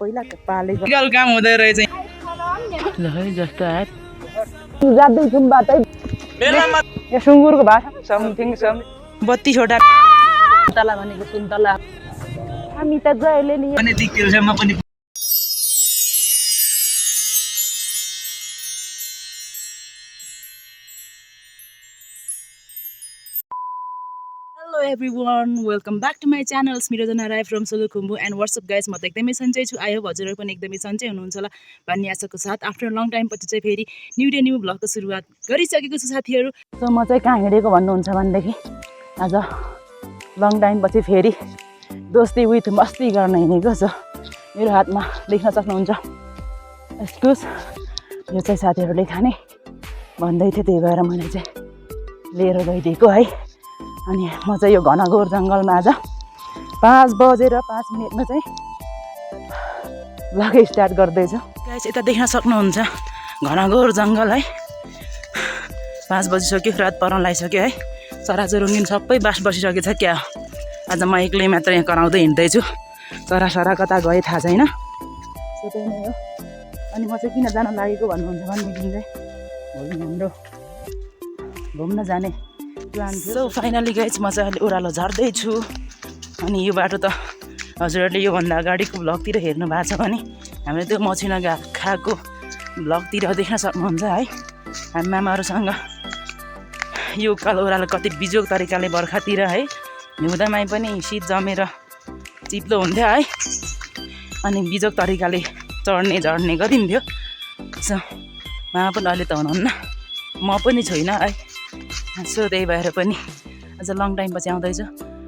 पहिला पालेको काम हुँदै रहेछ ल है जस्तो आयो जाँदैछौँ बाटै यो सुँगुरको भाषा समथिङ बत्ती छोटा तला भनेको सुन्तला हामी त जहिले नि पनि दिक्तेलसम्म पनि Hello everyone, welcome back to my channel. Smirojana Rai from Solukhumbu and what's up guys? म त एकदमै सन्चै छु. आई होप हजुरहरु पनि एकदमै सन्चै हुनुहुन्छ होला भन्ने आशाको साथ आफ्टर लङ टाइम पछि चाहिँ फेरि न्यू भ्लगको सुरुवात गरिसकेको छु साथीहरु. सो म चाहिँ कहाँ हिँडेको भन्नुहुन्छ भनेदेखि आज लङ टाइम पछि फेरि दोस्ती विथ मस्ती गर्न हिँडेको छु. मेरो हातमा देख्न सक्नुहुन्छ एस्कुस यो चाहिँ साथीहरुले खाने भन्दै थियो त्यही भएर मैले चाहिँ लिएर गइदिएको है. अनि म चाहिँ यो घनघोर जङ्गलमा आज 5 बजेर 5 मिनेटमा चाहिँ भ्लग स्टार्ट गर्दैछु. गाइस यता देख्न सक्नुहुन्छ घनघोर जङ्गल है. 5 बजिसक्यो, रात पर्न लागिसक्यो है. चराचुरुङ्गी सबै बास बसिसकेछ क्या. आज म एक्लै मात्र यहाँ कराउँदै हिँड्दैछु. चरा कता गए थाहा छैन. सो त्यही नै हो. अनि म चाहिँ किन जान लागेको भन्नुहुन्छ भनेदेखि चाहिँ भोलि हाम्रो घुम्न जाने प्लान थियो. सो फाइनली गाइस म चाहिँ अहिले ओह्रालो झर्दैछु. अनि यो बाटो त हजुरहरूले योभन्दा अगाडिको भ्लगतिर हेर्नु भएको छ भने हामीले त्यो मछिना खाएको भ्लगतिर देख्न सक्नुहुन्छ है. हामी मामाहरूसँग यो उकालो ओह्रालो कति बिजोग तरिकाले बर्खातिर है हिउँदामै पनि शीत जमेर चिप्लो हुन्थ्यो है. अनि बिजोग तरिकाले चढ्ने झर्ने गरिन्थ्यो. सो मामा पनि अहिले त हुनुहुन्न, म पनि छुइनँ है. सो त्यही भएर पनि आज लङ टाइम पछि आउँदैछु.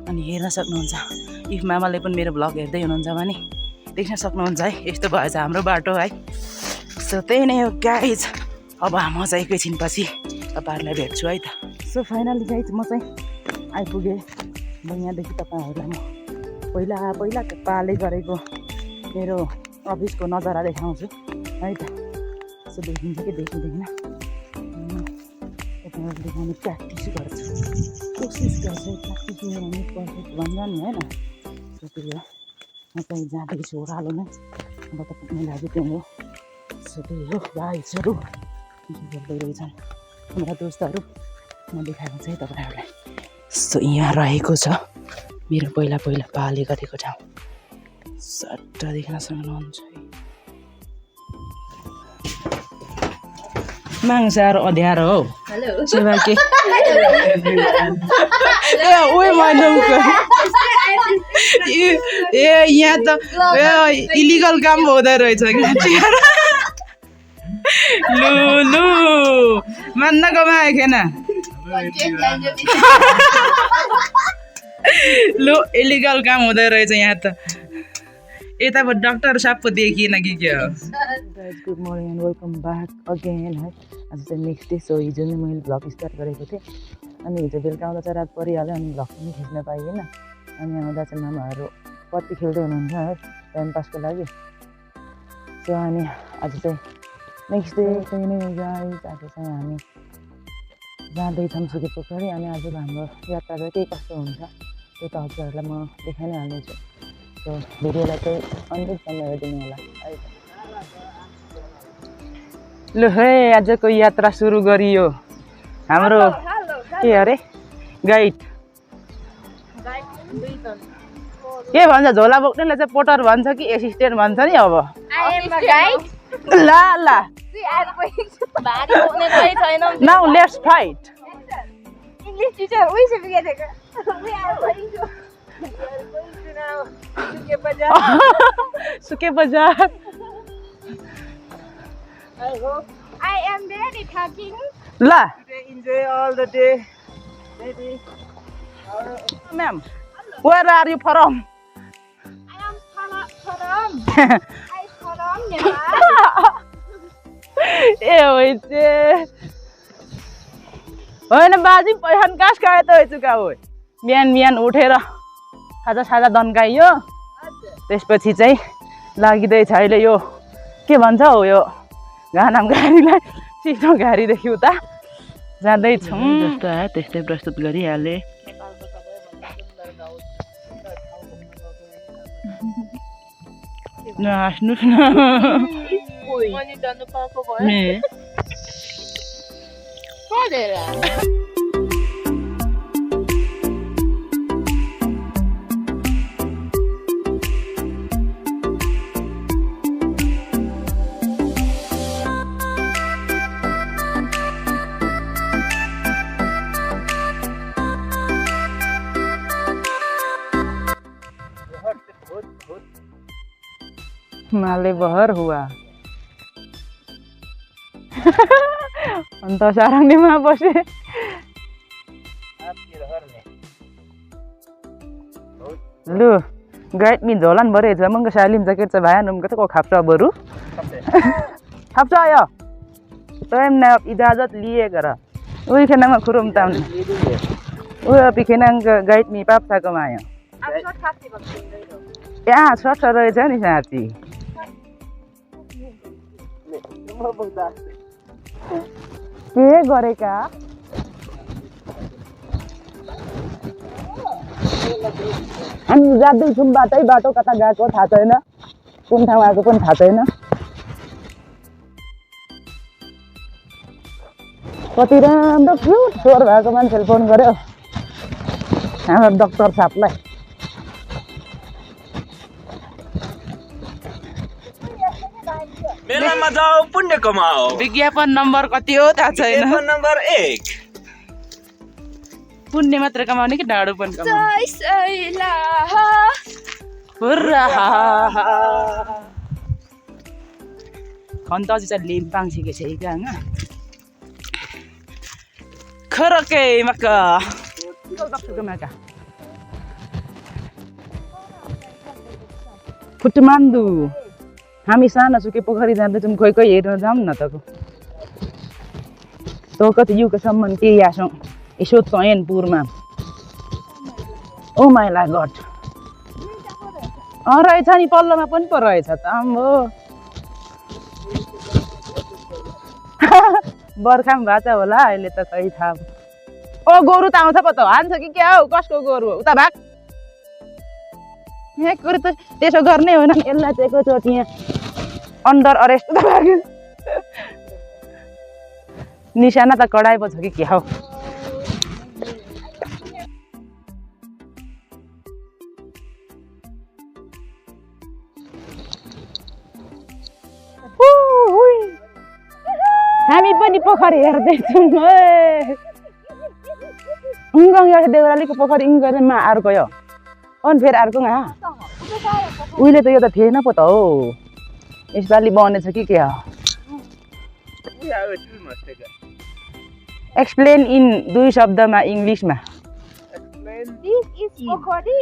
अनि हेर्न सक्नुहुन्छ इफ मामाले पनि मेरो भ्लग हेर्दै हुनुहुन्छ भने देख्न सक्नुहुन्छ है. यस्तो भएछ हाम्रो बाटो है. सो त्यही नै हो गाइज. अब म चाहिँ एकैछिनपछि तपाईँहरूलाई भेट्छु है त. सो फाइनली गाइज म चाहिँ आइपुगेँ. म यहाँदेखि तपाईँहरूलाई म पहिला पाले गरेको मेरो अफिसको नजारा देखाउँछु है त. सो देखिन्छ कि देखिँदैन तपाईँहरू देखाउने प्र्याक्टिस गर्छु, कोसिस गर्छु. प्र्याक्टिस गऱ्यो भने पर्फेक्ट भन्छ नि होइन. सो त्यही हो. म चाहिँ जाँदैछु ओह्रालोमै. अब त पुग्ने लागि त्यही हो. सो त्यही हो गाइजहरू गर्दै रहेछन् हाम्रा दोस्तहरू. म देखाएको चाहिँ तपाईँहरूलाई. सो यहाँ रहेको छ मेरो पहिला पाले गरेको ठाउँ. सट्ट देख्न सक्नुहुन्छ है. माङ्सार अध्यारो हौ. सेवा के ए यहाँ त इलिगल काम हुँदो रहेछ. लु मान्न कमाएन लु इलिगल काम हुँदो रहेछ यहाँ त. यता डाक्टर साहब पो देखिएन कि के हो. Good morning and welcome back again है. आज चाहिँ नेक्स्ट डे. सो हिजो नै मैले भ्लग स्टार्ट गरेको थिएँ. अनि हिजो बेलुका आउँदा चाहिँ रात परिहाल्यो. अनि भ्लग पनि खिच्न पाइएन. अनि आउँदा चाहिँ मामाहरू पत्ती खेल्दै हुनुहुन्छ है टाइम पासको लागि. सो अनि आज चाहिँ नेक्स्ट डे त्यही नै गाइस. आज चाहिँ हामी जाँदैछौँ सुके पोखरी. अनि आजको हाम्रो यात्रा चाहिँ के कस्तो हुन्छ त्यो त हजुरहरूलाई म देखाइ नै हाल्नेछु. सो भिडियोलाई चाहिँ अन्तिमसम्म हेरिदिनु होला है. लु है आजको यात्रा सुरु गरियो. हाम्रो के अरे गाइड के भन्छ झोला बोक्नेलाई चाहिँ पोटर भन्छ कि एसिस्टेन्ट भन्छ नि. अब ल now let's fight. English teacher, we should be getting we are going to now Suke Bazaar. I hope I am very talking. La. Enjoy all the day. Maybe. Ma'am, where are you from? I am from Nepal. ए होइछे होइन बाजी पहिन कास खाए त होइचुका हो. बिहान उठेर खाजा दन्काइयो. त्यसपछि चाहिँ लागिँदैछ अहिले यो के भन्छ हौ यो घानाम गाडीलाई सिटो गाडीदेखि उता जाँदैछौँ. जस्तो आयो त्यस्तै प्रस्तुत गरिहालेँ. Naasnu na. Mani danu paako भयो Me. खोलेर माले बहर हुआ अन्त सारङ्गीमा बसे लु गाइड मी झोलान बरे छ मंग सालिम जकेट छ भाया नम कतको खाप्छ बरु खाप्छ आयो तैम न इजाजत लिए गर उही खेनामा खुरुम ताम उही पिखेनाङ गाइड मी पाप थाको मायो अब सर्ट खाप्थे भन्दैरो यहाँ छ रहेछ नि साँच्ची के गरेका हामी जाँदैछौँ बाटो कता गएको थाहा छैन कुन ठाउँ आएको पनि थाहा छैन कति राम्रो क्युट स्वर भएको मान्छेले फोन गर्यो हाम्रो डाक्टर साहबलाई मेलामा जाऊ पुण्य कमाऊ विज्ञापन नम्बर कति हो थाहा छैन टेलिफोन नम्बर 1 पुण्य मात्र कमाउने कि डाडु पनि कमाउने सैला हुर्रा खन्त चाहिँ लिम्पाङ सिकेछ इकाङ खरके मका माका फुटमान्दु हामी सानो सुके पोखरी जाँदैछौँ खोइ खोइ हेर्न जाऊँ न त तो कति युगसम्म के यासौँ यसो चयनपुरमा ओ माइला गड रहेछ नि पल्लोमा पनि पो रहेछ त आम्बो बर्खामा भएको छ होला अहिले त खै थाहा ओ गोरु त आउँछ पो त हान्छ कि क्या हौ कसको गोरु हो उता भाग यहाँ कुरो त त्यसो गर्ने होइन नि यसलाई चाहिँ एकैचोटि यहाँ अन्डर अरेस्ट त लाग्यो निशाना त कडाइ पो छ कि क्या हो हामी पनि पोखरी हेर्दैछौँ उङ्गङ यो देउरालीको पोखरी इङ्गमा अर्को यो अनि फेरि अर्को उहिले त यो त थिएन पो त हो यसपालि बनेछ कि के हो एक्सप्लेन इन 2 शब्दमा इङ्ग्लिसमा This is पोखरी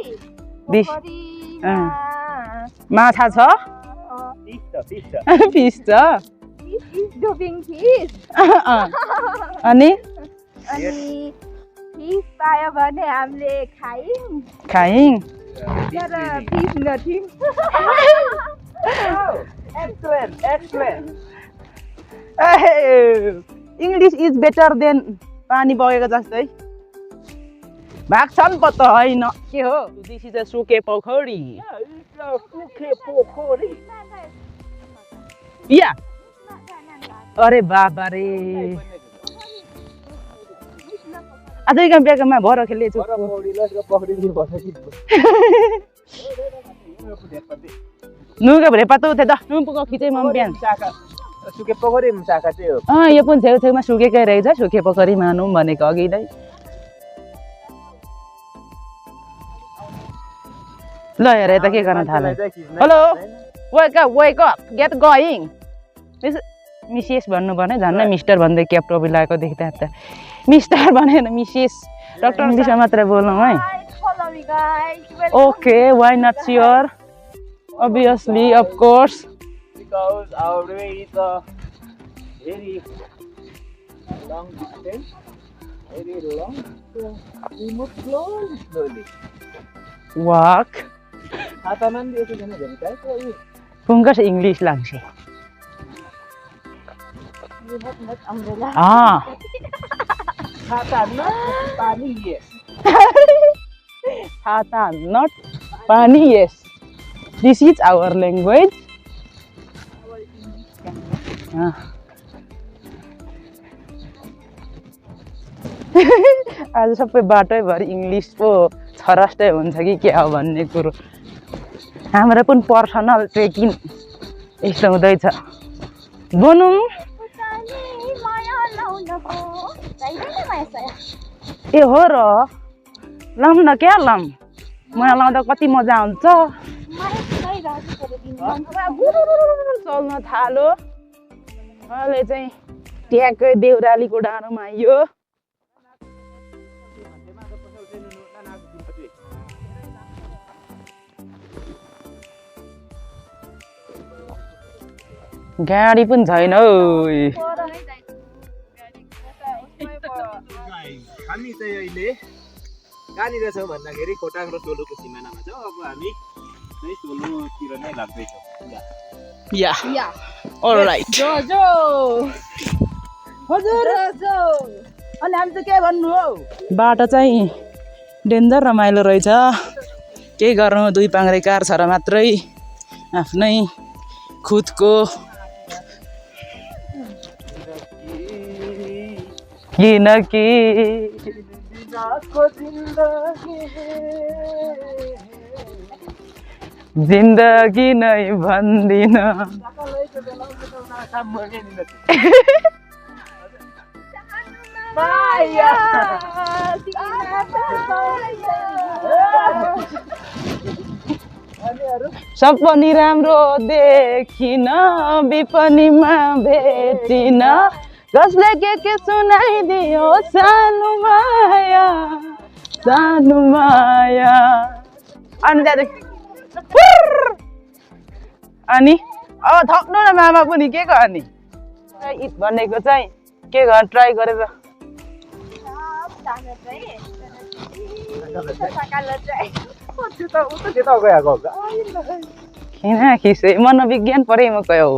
This- पोखरीमा माछा छ फिस छ This is डुबिङ फिस अनि अनि फिस पायो भने हामीले खायौँ खाइङ तर फिस नथियौँ इङ्ग्लिस इज बेटर देन पानी बगेको जस्तै भाग्छन् पो त होइन के हो दिस इज अ सुके पोखरी या अरे बाबा रे अझै काम ब्यागमा भर खेले नुगा भरे पातो थे द नुपुको खिचै मम बिहान सुके पोखरी मुसाका चाहिँ हो यो पनि छेउछेउमा सुकेकै रहेछ सुके पोखरी मानौँ भनेको अघि नै ल हेर यता के गर्न थाल्यो hello wake up get going Mrs भन्नु पर्ने झन् मिस्टर भन्दै क्याप टोपी लगाएको देख्दा त मिस्टर भनेन मिसेस डक्टर इङ्ग्लिसमा मात्र बोल्नु है Follow me guys. Okay why not sure obviously of course because our way is a very long distance, very long, so we move slowly. walk Hataman dia tu jangan jadi kai so you fungus English लाग्छ We have not umbrella. hata na pani yes. छाता not पानी yes this is our language आज सबै बाटैभरि English पो छरस्टै हुन्छ कि क्या हो भन्ने कुरो हाम्रो पनि पर्सनल ट्रेकिङ यस्तो हुँदैछ बनौँ ए हो र लाउँ न क्या लाउँ मलाई लाउँदा कति मजा आउँछ चल्न थालो अहिले चाहिँ ट्याक्कै देउरालीको डाँडोमा आइयो गाडी पनि छैन हौ हामी चाहिँ अहिले कहाँनिर छौँ भन्दाखेरि खोटाङ र सोलुको सिमानामा छौँ अब हामी चाहिँ सोलुतिर नै लाग्दैछौँ या अलराइट हजुर अनि हामी चाहिँ के भन्नु हौ बाटो चाहिँ डेन्जर रमाइलो रहेछ के गर्नु दुई पाङ्रे कार छ र मात्रै आफ्नै खुदको किनकि जिन्दगी नै भन्दिन सपनी राम्रो देखिन विपनीमा भेटिन कसले के सुनाइदियो सानो माया अनि अब थप्नु न मामा पनि के गर्ने इत भनेको चाहिँ के गर्न ट्राई गरेर किन खिसे मनोविज्ञान पढे म गयो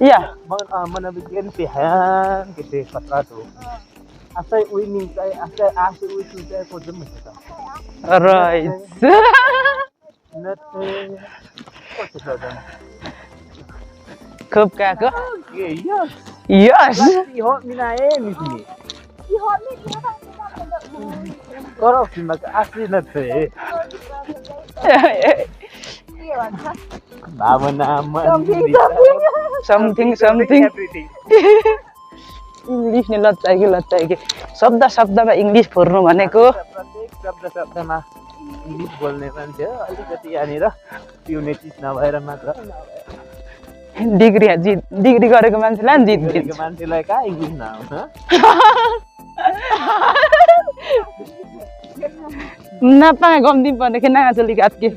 या मनोविज्ञान पिहान gitu खतरा tuh asal ini saya asal itu saya kodem itu right खूब काको यस हो मिनाए मिसनी करो फिल्म असली नथे भावना समथिङ इङ्ग्लिस नै लच्चाइके शब्दमा इङ्ग्लिस फोर्नु भनेको प्रत्येक शब्दमा इङ्ग्लिस बोल्ने मान्छे अलिकति यहाँनिर पिउने चिज नभएर मात्र डिग्री गरेको मान्छेलाई जित मान्छेलाई कहाँ इङ्ग्लिस नआउँछ नपाए गम्ती पर्ने कि नाचली काटके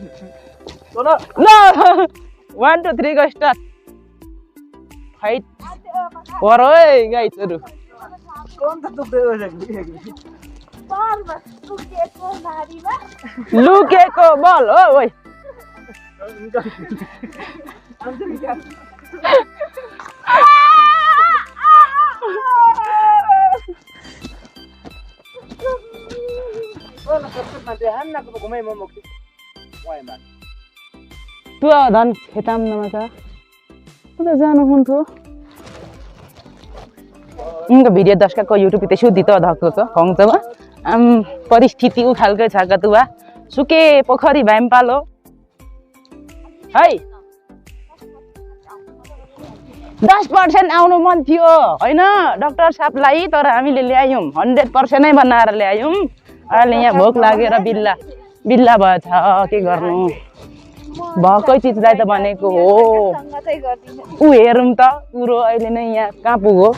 ल 1 2 3 को स्टार्ट फाइट पर है गाइसहरु लुकेको बल हो ओइ Tua dan hitam nama saya. Udah jangan huntu. Enggak video दर्शक को YouTube पे शूट दितो धाको तो कौन सा परिस्थिति उ खालको छ कतुवा सुके पोखरी भ्याम पालो है 10% आउनु मन थियो हैन डाक्टर साहबलाई तर हामीले ल्यायौं 100% नै बनाएर ल्यायौं अहिले यहाँ भोक लागेर बिल्ला भएछ के गर्नु भकै चिजलाई त भनेको हो उ हेरौँ त पुरो अहिले नै यहाँ कहाँ पुग्यो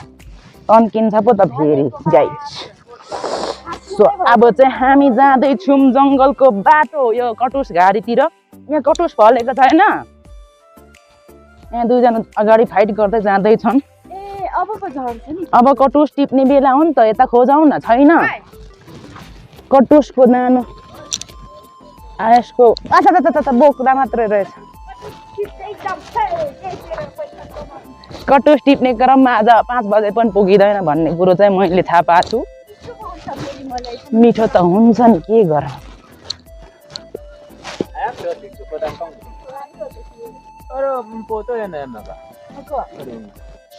तन्किन्छ पो त फेरि गाइस सो अब चाहिँ हामी जाँदै छौं जंगलको बाटो यो कटुस घारीतिर यहाँ कटुस फलेको छैन यहाँ दुईजना अगाडि फाइट गर्दै जाँदै छन् ए अब पो झर्छ नि अब कटुस टिप्ने बेला हो नि त यता खोजाउ न छैन कटुसको नानो आयसको अच्छा बोक्रा मात्रै रहेछ कटुस टिप्ने क्रममा आज 5 बजे पनि पुगिँदैन भन्ने कुरो चाहिँ मैले थाहा पाछु मिठो त हुन्छ नि के गर Pero foto yan na mga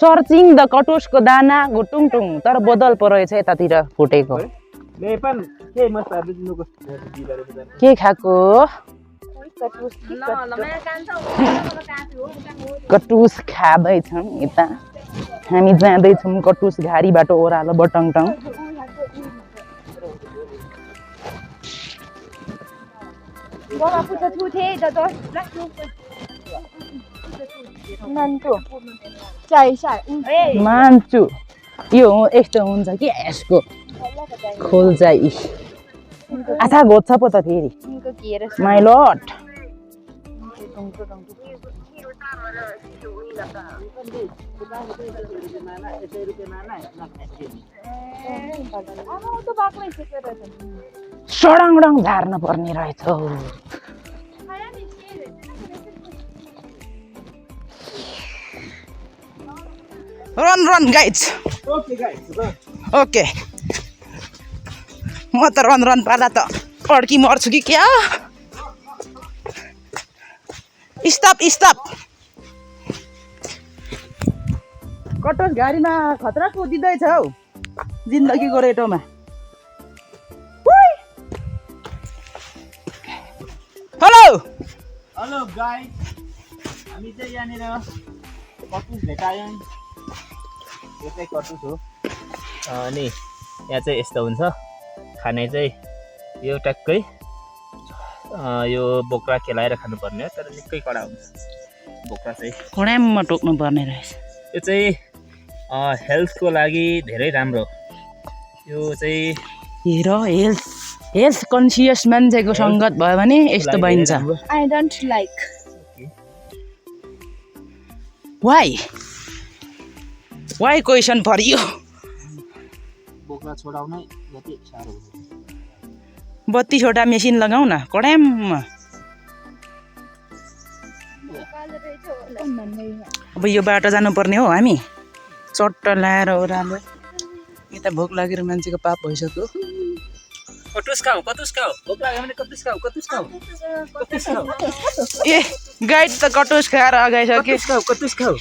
searching the कटुसको दाना गुटुङटुङ तर बदल पो रहेछ यतातिर फुटेको नेपाल के मसाला दिनुको के खाएको कटुस खाँदैछौँ यता हामी जाँदैछौँ कटुस घारीबाट ओह्रालो बटङटङ मान्छु यो यस्तो हुन्छ कि यसको खोल चाहिँ आथा घोज्छ पो त फेरि माइ लट सडङडङ झार्न पर्ने रहेछ रन गाइज ओके म त रन पाला त अड्की मर्छु कि क्या स्टप कटोस गाडीमा खतरा कुदिँदैछ हौ जिन्दगीको रेटोमा हेलो गाइस हामी चाहिँ यहाँनिर कटुस भेटायौँ यो चाहिँ कटुस हो अनि यहाँ चाहिँ यस्तो हुन्छ खाने चाहिँ यो ट्याक्कै यो बोक्रा खेलाएर खानुपर्ने हो तर निकै कडा हुन्छ बोक्रा चाहिँ खोडाममा टोक्नु पर्ने रहेछ यो चाहिँ हेल्थको लागि धेरै राम्रो यो चाहिँ हेर हेल्थ कन्सियस मान्छेको सङ्गत भयो भने यस्तो बनिन्छ I don't like. Why question for you बोक्रा छोडाउनै जति साह्रो हुन्छ 32 वटा मेसिन लगाऊ न कडाममा अब यो बाटो जानुपर्ने हो हामी चट्ट लाएर ओह्रालो यता भोक लागेर मान्छेको पाप भइसक्यो कटुस खाऊ भोक लाग्यो भने कटुस खाऊ ए गाइड त कटुस खाएर अगाइसक्यो कटुस खाऊ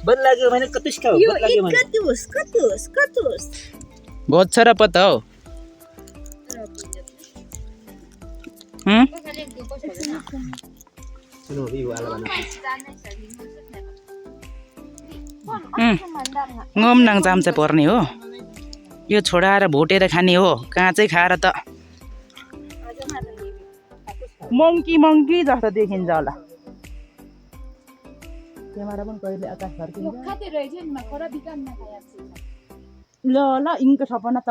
बद लाग्यो भने कटुस खाऊ बद लाग्यो भने Katus. घोज्छ र पत्ता हो सुनो यो आला बना ngom चाम्चा पर्ने हो यो छोडाएर भोटेर खाने हो काँचै खाएर त मङ्की जस्तो देखिन्छ होला क्यामेरा पनि कहिले आकाश फर्किन्छ ल यिनको सपना त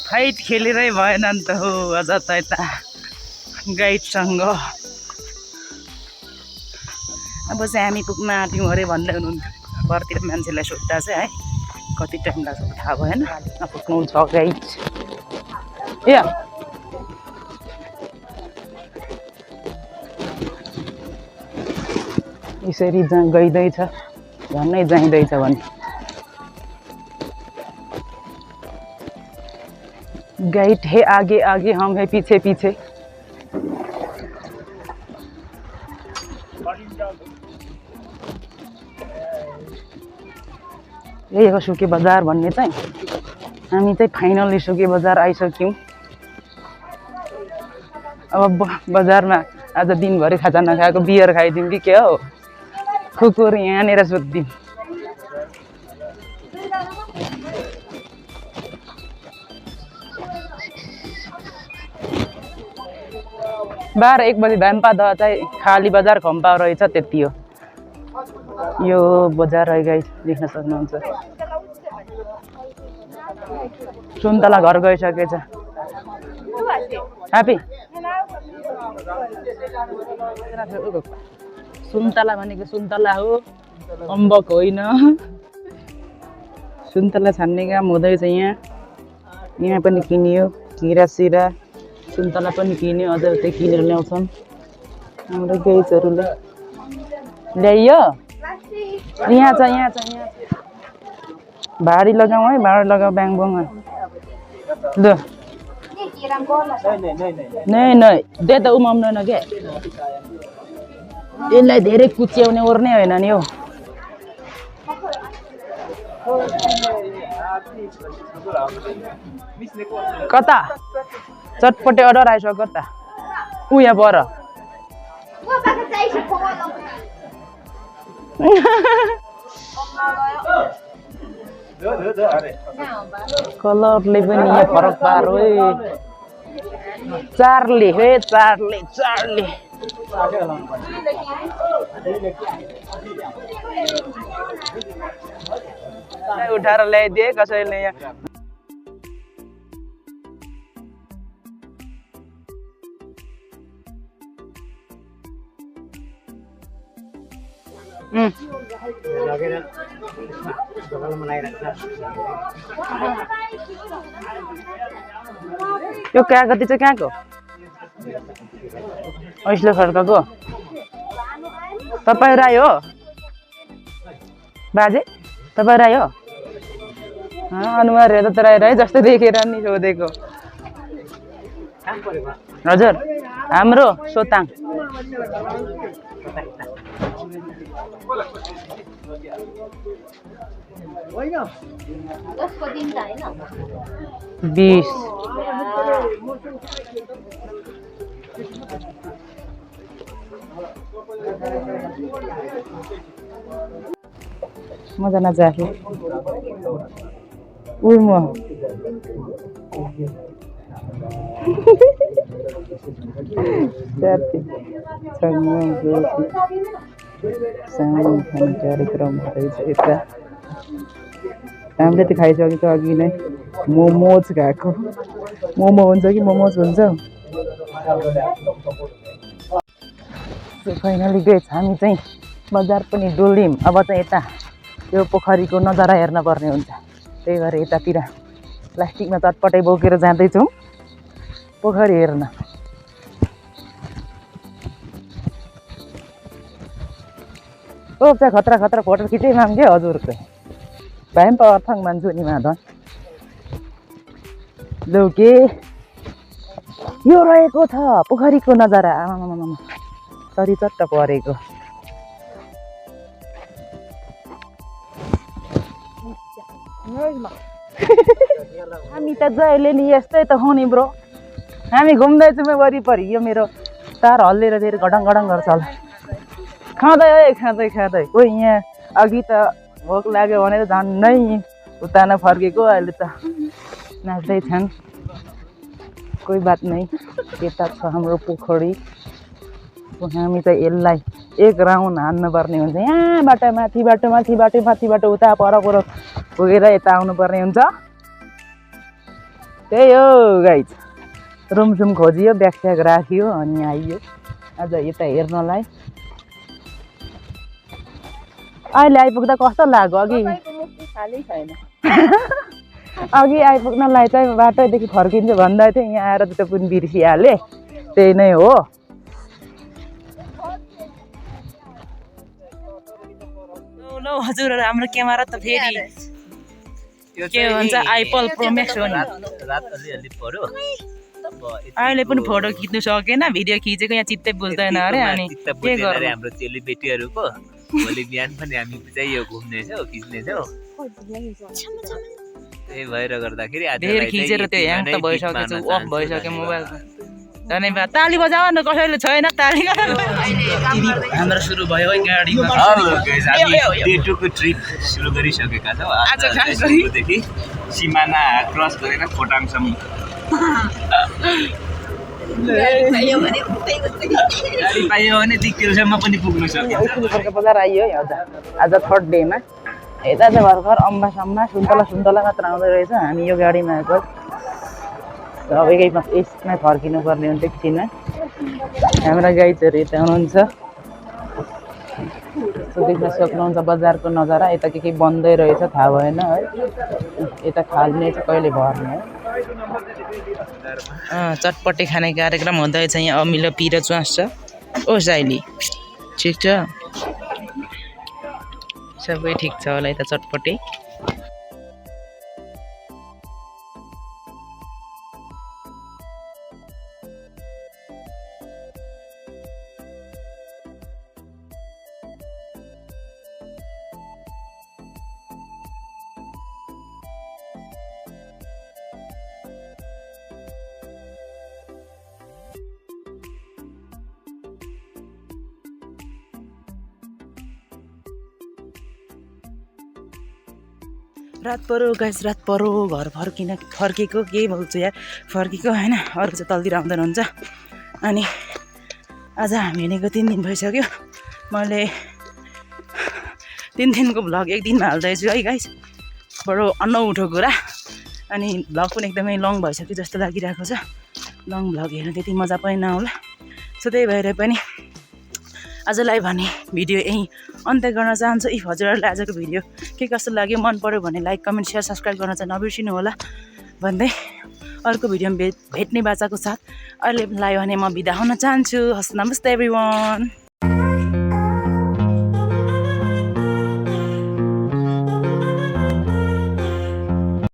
फाइट खेलेरै भएन नि त हो अझ त यता गाइडसँग अब चाहिँ हामी पुग्न आँट्यौँ अरे भन्दै हुनुहुन्थ्यो घरतिर मान्छेलाई सोद्धा चाहिँ है कति टाइम लाग्छ थाहा भएन पुग्नु छ गाइड ए यसरी गइँदैछ झन्नै जाइँदैछ भने गाइड है आगे आगे हम है पीछे पीछे यही हो सुके बजार भन्ने चाहिँ हामी चाहिँ फाइनली सुके बजार आइसक्यौँ अब बजारमा आज दिनभरि खाजा नखाएको बियर खाइदिउँ कि के हो कुकुर यहाँनिर सोधिदिउँ 12-1 बजी भ्याम्पा द चाहिँ खाली बजार खम्पा रहेछ त्यति हो यो बजार है गाइस देख्न सक्नुहुन्छ सुन्तला घर गइसकेछ ह्यापी सुन्तला भनेको सुन्तला हो अम्बक होइन सुन्तला छान्ने काम हुँदैछ यहाँ पनि किनियो किरा सिरा सुन्तला पनि किन्यो अझ त्यो किनेर ल्याउँछन् हाम्रो गाइजहरूले ल्याइयो यहाँ छ भाडी लगाऊ है भाडी लगाऊ ब्याङबङ ल ये किराम गर्ला नै नै दे त उमाउँदैन के यसलाई धेरै कुच्याउने ओर्ने होइन नि हौ कता चटपटे अर्डर आइसक्यो कता ऊ यहाँ पर म बाका चाहिए फोन कलरले पनि यहाँ फरक पारो है चार्ली हे चार्ली चार्ली उठाएर ल्याइदिए कसैले यहाँ यो कागती चाहिँ कहाँको ऐसले फर्काको तपाईँ राई हो बाजे तपाईँ राई हो अनुहार हेर्दा त राई राई जस्तो देखेर नि सोधेको हजुर हाम्रो सोताङ उसको दिन त हैन 20 मजा नजाफे उही म जाति सानो खाने कार्यक्रम रहेछ यता हामीले त खाइसकेको अघि नै मोमोज खाएको मोमो हुन्छ कि मोमोज हुन्छ फाइनली गएछ हामी चाहिँ बजार पनि डुल्यौँ अब चाहिँ यता त्यो पोखरीको नजारा हेर्न पर्ने हुन्छ त्यही भएर यतातिर प्लास्टिकमा चटपटै बोकेर जाँदैछौँ पोखरी हेर्न ओ चाहिँ खतरा खतरा फोटो खिचै माग्यो हजुरको भाइ पनि अर्थङ मान्छु नि माधन लौ के यो रहेको छ पोखरीको नजारा आमामामा सरी चट्ट परेको हामी त जहिले नि यस्तै त हो नि ब्रो हामी घुम्दैछौँ वरिपरि यो मेरो तार हल्लिएर फेरि घडङ घडङ गर्छ होला खाँदै है खाँदै खाँदै कोही यहाँ अघि त भोक लाग्यो भने त झन्डै उता फर्केको अहिले त नाच्दैछन् कोही बात नै यता छ हाम्रो पोखरी हामी त यसलाई एक राउन्ड हान्नुपर्ने हुन्छ यहाँबाट माथिबाट उता पर पुगेर यता आउनुपर्ने हुन्छ त्यही हो गाइज रुमसुम खोजियो ब्याग स्याग राखियो अनि आइयो आज यता हेर्नलाई अहिले आइपुग्दा कस्तो लाग्यो अघि खाली छैन अघि आइपुग्नलाई चाहिँ बाटोदेखि फर्किन्छु भन्दै थिएँ यहाँ आएर त पनि बिर्सिहालेँ त्यही नै हो लौ हजुरहरू हाम्रो क्यामेरा त फेरि के भन्छ आइपल प्रो म्याक्स हो नि अहिले पनि फोटो खिच्नु सकेन भिडियो खिचेको यहाँ चित्तै बुझ्दैन अरे अनि के गर्नु हाम्रो चेलीबेटीहरूको भोलि बिहान पनि हामी चाहिँ यो घुम्नेछौँ खिच्नेछौँ त्यही भएर गर्दाखेरि धेर खिचेर त्यो ह्याङ त भइसकेको छु अफ भइसक्यो मोबाइल धन्यवाद ताली बजाऊ न कसैले छैन ताली हाम्रो सुरु भयो है गाडीमा डे 2 को ट्रिप सुरु गरिसकेका छौँ आज सुरुदेखि सिमाना क्रस गरेर खोटाङसम्म गाडी पायो भने दिक्तेलसम्म पनि पुग्न सक्छ बजार आइयो है आज थर्ड डेमा यता चाहिँ भर्खर अम्बा सुन्तला मात्र आउँदै रहेछ हामी यो गाडीमा आएको अब यसमा फर्किनु पर्ने हुन्छ एकछिनमा हाम्रा गाइडहरू यता हुनुहुन्छ देख्न सक्नुहुन्छ बजारको नजारा यता के बन्दै रहेछ थाहा भएन है यता खाल्ने चाहिँ कहिले भर्ने है चटपटे खाने कार्यक्रम हुँदैछ यहाँ अमिलो पिरो च्वास छ ओ साइली ठिक छ सबै ठिक छ होला यता चटपटे रात पऱ्यो गाइस, रात पऱ्यो। घर फर्केको केही बोल्छु यार, फर्केको होइन, अरू चाहिँ तलतिर आउँदैन हुन्छ। अनि आज हामी हिँडेको 3 दिन भइसक्यो। मैले 3 दिनको भ्लग 1 दिनमा हाल्दैछु है गाइस, बडो अनौठो कुरा। अनि भ्लग पनि एकदमै लङ भइसक्यो जस्तो लागिरहेको छ। लङ भ्लग हेर्नु त्यति मजा पनि नहोला, सो त्यही भएर पनि आजलाई भने भिडियो यहीँ अन्त्य गर्न चाहन्छु। इफ हजुरहरूलाई आजको भिडियो के कस्तो लाग्यो, मन पऱ्यो भने लाइक, कमेन्ट, सेयर, सब्सक्राइब गर्न चाहिँ नबिर्सिनु होला भन्दै अर्को भिडियोमा भेट्ने बाचाको साथ अहिलेलाई भने म बिदा हुन चाहन्छु। हस्, नमस्ते एभ्रिवान।